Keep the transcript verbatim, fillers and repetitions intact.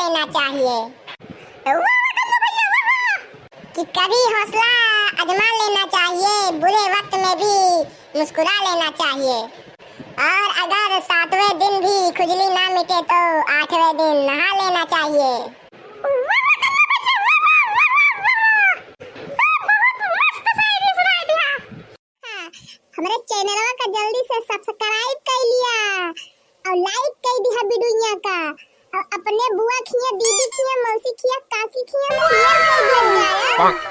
लेना चाहिए। वाह, वाह, कल्लू भैया, वाह, वाह। कि कभी हौसला आजमा लेना चाहिए, बुरे वक्त में भी मुस्कुरा लेना चाहिए। और अगर सातवें दिन भी खुजली ना मिटे तो आठवें दिन नहा लेना चाहिए। वाह, वाह, कल्लू भैया, वाह, वाह, वाह, वाह, वाह। बहुत मस्त शायरी सुनाई दिया। हाँ, हमरे चैनलवा का जल्दी से सब्सक्राइब कर लिया और लाइक कर दिया वीडियो का, और अपने बुआ खिया, दीदी खिया, मौसी खिया, काकी खिया शेयर कर दिया जाए।